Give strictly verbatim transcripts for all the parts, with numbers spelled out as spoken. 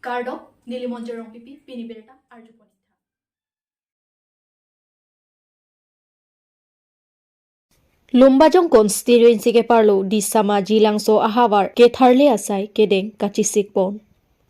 Kardom, neli Monjir Rongpipi, pini birta arjupon-ik tha. Lumbajong constituency keparlo Disama Jilangso ahavar ketharle asai kedeng kachisikpon.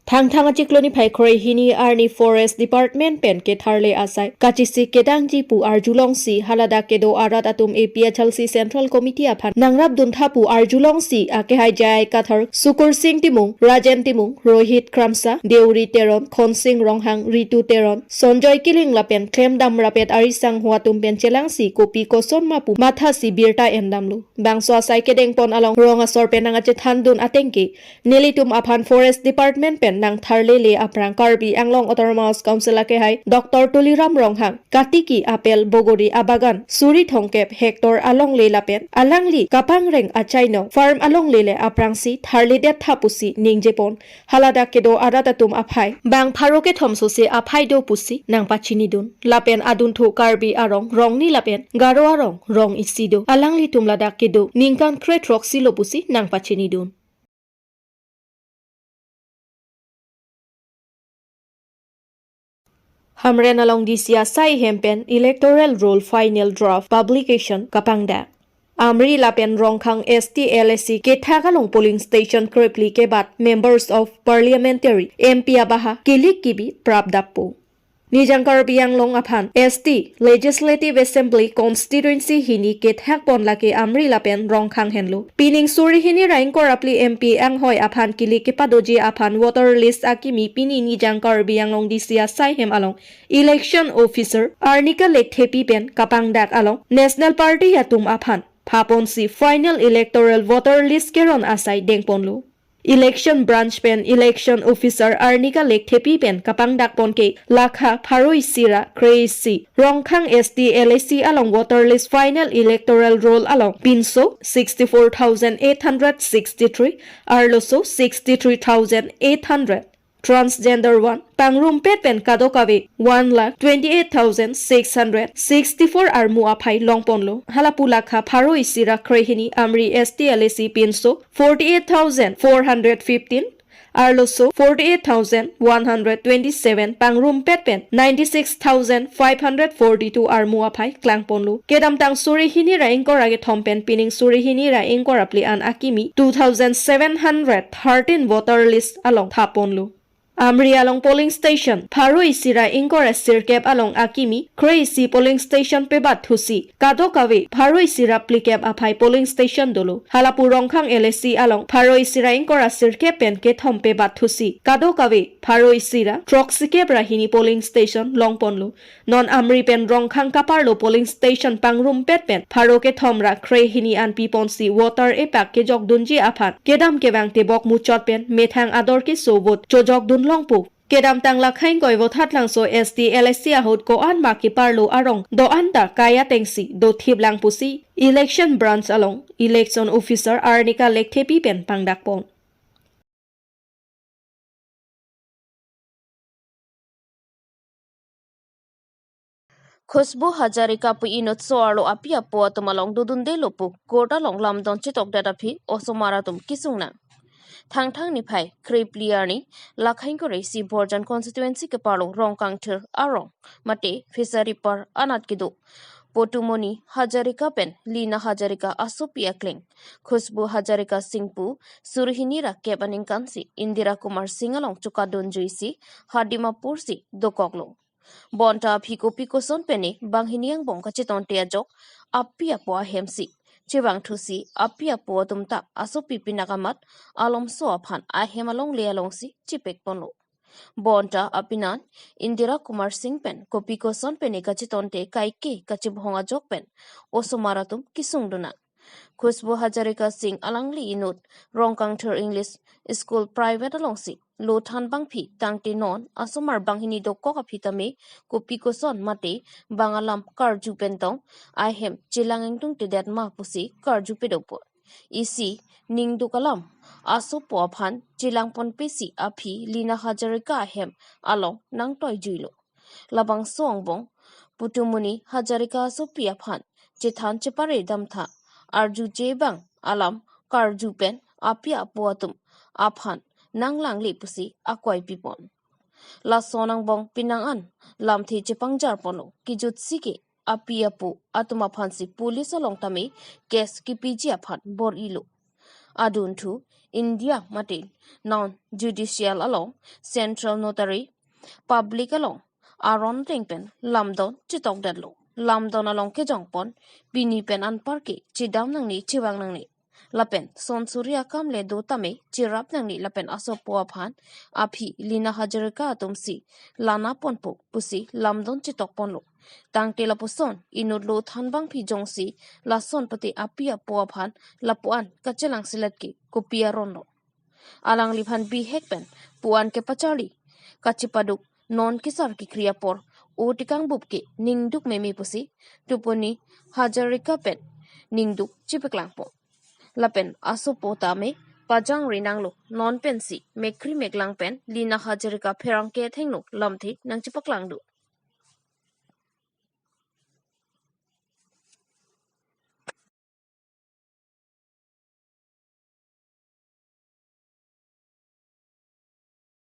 Thangthang achiklo niphai kre-hini arni Forest Department pen ketharle asai kachisik kedangji pu arjulongsi haladak kedo arat atum A P H L C Central Committee aphan nangrapdun tha pu arjulongsi akehai J I Kathar, Sukursing Timung, Rajen Timung, Rohit Kramsa, Deuri Teron, Khonsing Ronghang, Ritu Teron, Sonjoy Killing lapen klemdam rapet arisangho atum pen chelangsi kopi koson ma pu mathasi birta endamlo. Bangso asai kedengpon along rong asor pen nangchethandun atengke, nelitum aphan Forest Department pen nangtharlele aphrang Karbi Anglong Autonomous Council akehai Doctor Tuliram Ronghang katiki apple bogori abagan suri thomkep hectare alongle lapen alangli kapangreng achainong farm alongle le aphrangsi tharledet tha pusi ningjepon haladak kedo arat atum aphai bang pharo kethom sose aphai do pusi nangpachinidun. Lapen adunthu Karbi arong rong ni lapen Garo arong rong isi do. Alanglitum ladak kedo ningkan kre throksi lo pusi nangpachinidun. Hamren along D C asai hem pen electoral roll final draft publication kapangdak. Amri lapen Rongkhang S T L A C kethak along polling station krepli kebat members of parliamentary M P abaha kilik kibi prapdappo. Nijang Karbi Anglong aphan S T Legislative Assembly Constituency hini kethakpon lake Amri lapen Rongkhang henlo. Pining suri hini ra ingkoi ra phli M P anghoi aphan kilik kepadoji aphan voter list akimi pini Nijang Karbi Anglong D C asai hem along Election Officer Arnika Lekthepi pen kapangdak along National Party atum aphan phaponsi final electoral voter list keron asai dengponlo. Election Branch pen Election Officer Arnika Lekthepi pen kapangdakpon ke lakha pharo isi ra kre isi Rongkhang S T L A C along voter list final electoral roll along pinso sixty-four thousand eight hundred sixty-three, arloso sixty-three thousand eight hundred, transgender one, pangrumpet pen kadokave one lakh twenty-eight thousand six hundred sixty-four armu aphai longponlo. Halapu lakha pharo isi ra kre hini Amri S T L A C pinso forty-eight thousand four hundred fifteen, arloso forty-eight thousand one hundred twenty-seven, pangrumpet pen ninety-six thousand five hundred forty-two armu aphai klangponlo. Kedamtang suri hini ra ingkoi ra kethom pen pining suri hini ra ingkoi ra phli an akimi two thousand seven hundred thirteen voter list along thaponlo. Amri along polling station pharo isi ra ingkoi ra sirkep along akimi kre isi polling station pebat thusi kadokave pharo isi ra phlikep aphai polling station dolo. Halapu Rongkhang L A C along pharo isi ra ingkoi ra sirkep pen kethom pebat thusi kadokave pharo isi ra throksikep ra hini polling station longponlo. Non Amri pen Rongkhang kaparlo polling station pangrumpet pen pharo kethom ra kre hini an piponsi voter epak kejokdunji aphan kedam kevang tebok muchot pen methang ador keso vote chojokdun longpo. Kedamtang lakha ingkoi vothatlangso S T L A C ahut ko-an ma keparlo arong do-an ta kai atengsi dothip lang pusi Election Branch along Election Officer Arnika Lekthepi pen pangdakpon. Khushbu Hazarika pu inutso arlo api apo atum along dodundelo pu court along lamdon chitokdet aphi osomar atum kesung nang. Thangthang niphai kre phli arni lakha ingkoi ra isi Borjan constituency keparlo Rongkangthir arong mate Fishery par anat kedo Potumoni Hazarika pen Lina Hazarika asopi akleng Khushbu Hazarika Singh pu suri hini ra kep aningkansi Indira Kumar Singh along chokadunjuisi Dimapur si dokoklo. Bonta aphi kopi koson pen ne banghini angbong kachetonte ajok api apo ahemsi chevangthusi api apo atum ta asopi pinak amat alomso aphan ahem alongle alongsi chepekponlo. Bonta apinan Indira Kumar Singh pen kopi koson pen ne kachetonte kaike kachebhong ajok pen osomar atum kesung dun nang. Khushbu Hazarika Singh alangli inut Rongkangthir English School Private alongsi lo than bangphi tangte non asomar banghini dokok aphi tame kopi koson mate bang alam karju pen tong ahem chelang ingtungtedet ma pusi karju pedopo. Isi ningduk alam asopo aphan chelangponpesi aphi Lina Hazarika ahem along nangtoijuilo. Labangso angbong Potumoni Hazarika asopi aphan chethan chepare damtha arjuje bang alam karju pen api apo atum aphan nanglangle pusi akwai pipon. Laso angbong penang an lamthe chepangjar ponlo, kejutsi ke api apo atum aphansi police along tame case kepiji aphan bor-ilo. Adunthu India mate non judicial along central notary, public along aron ateng pen lamdon chetokdetlo. Lamdon along kejongpon pini pen anpar ke chedam nangne, chevang nangne. Lapen son suri akam le do tame cherap nangne lapen asopo aphan aphi Lina Hazarika atumsi lana ponpo pusi lamdon chetokponlo. Tangte lapuson inutlo thanbangpi jongsi lason pute api apo aphan lapu-an kachelangselet ke kopi aronlo. Alangliphan bihek pen pu-an kepacharli kachepaduk non kesar kekri apor o tekangbup ke ningduk meme pusi tupuni Hazarika pen ningduk chepaklangpo. Lapen asopo tame pajangri nanglo, non pensi mekri meklang pen Lina Hazarika pherangke athengno lamthe nangchepaklangdun.